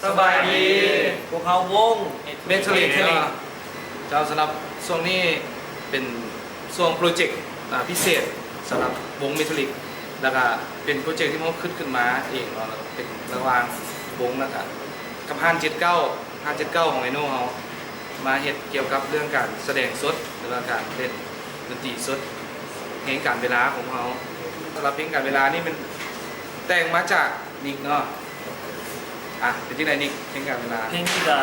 ສະບາຍດີ ພວກເຮົາວົງເມທາລິກເນາະ. ເຈົ້າ ສຳລັບຊ່ວງນີ້ເປັນຊ່ວງໂປຣເຈັກ ອາ ພິເສດສຳລັບວົງເມທາລິກ ແລ້ວກະເປັນໂປຣເຈັກທີ່ເຮົາຄິດຂຶ້ນມາເອງເນາະ ເປັນລະຫວ່າງວົງ ແລ້ວກະກັບຮ້ານເຈັດເກົ້າ ຮ້ານເຈັດເກົ້າຂອງໄອໂນເຮົາ ມາເຮັດກ່ຽວກັບເລື່ອງການສະແດງສົດ ຫຼືວ່າການເຫຼັ້ນດົນຕີສົດ. ເພງການເວລາຂອງເຮົາ ສຳລັບເພງການເວລານີ້ແມ່ນແຕ່ງມາຈາກນິກເນາະ. ອ່ະ ເປັນຈັ່ງໃດນິກ ເພງການເວລາ? ເພງນີ້ກະ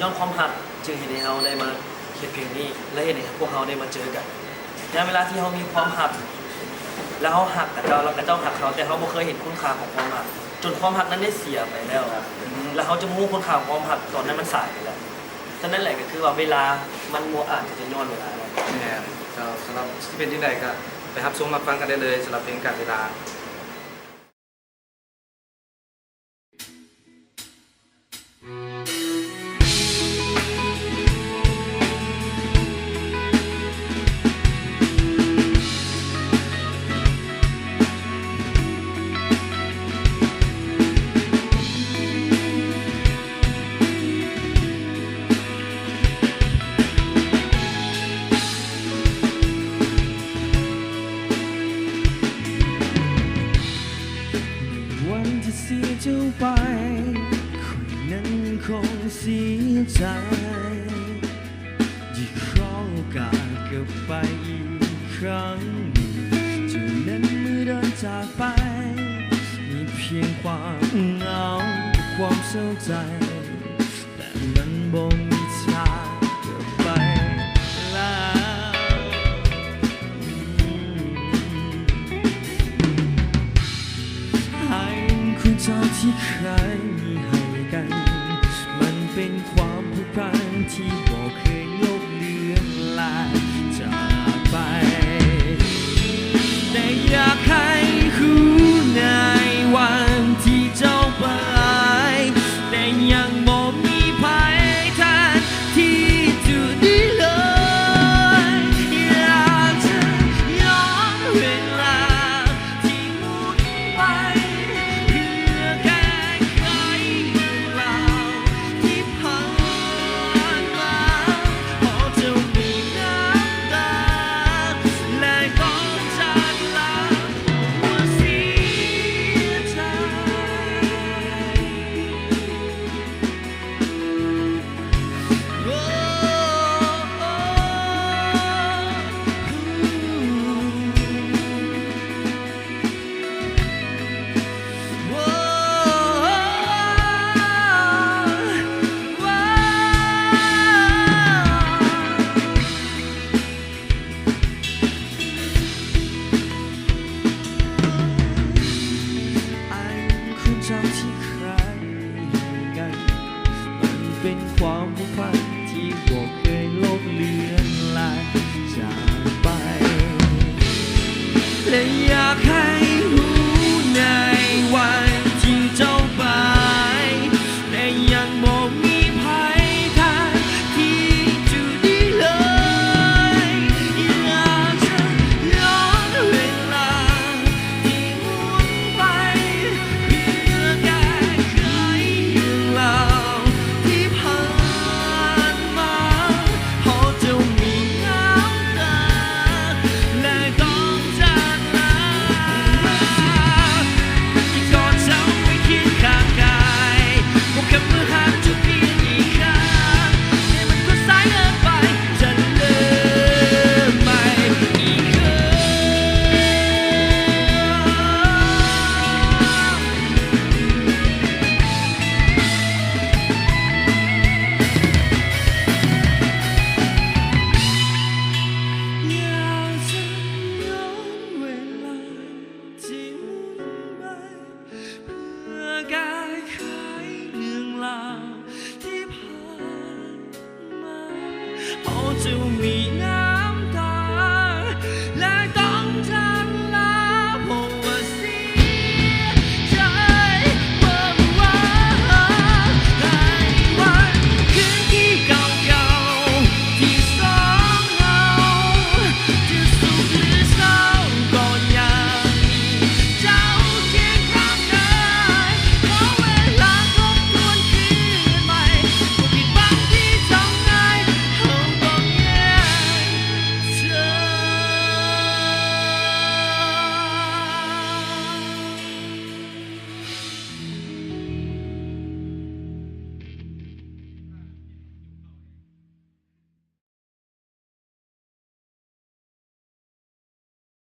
ຍ້ອນຄວາມຮັກຈຶ່ງເຮັດໃຫ້ເຮົາໄດ້ມາເຮັດເພງນີ້ ແລະ ເຮັດໃຫ້ພວກເຮົາໄດ້ມາເຈີກັນ. ຍາມເວລາທີ່ເຮົາມີຄວາມຮັກ ແລ້ວເຮົາຮັກເຂົາເຈົ້າ ແລ້ວເຂົາເຈົ້າຮັກເຮົາ ແຕ່ເຮົາບໍ່ເຄີຍເຫັນຄຸນຄ່າຂອງຄວາມຮັກ ຈົນຄວາມຮັກນັ້ນໄດ້ເສຍໄປແລ້ວ ອືມ ແລ້ວເຮົາຈະມາຮູ້ຄຸນຄ່າຂອງຄວາມຮັກຕອນນັ້ນມັນສາຍໄປແລ້ວ. ສະນັ້ນແຫຼະ ກະຄືວ່າເວລາມັນບໍ່ອາດຈະຍ້ອນເວລາໄດ້. ແມ່ນເຈົ້າ ສຳລັບຊິເປັນຈັ່ງໃດກະໄປຮັບຊົມຮັບຟັງກັນໄດ້ເລີຍ ສຳລັບເພງການເວລາ.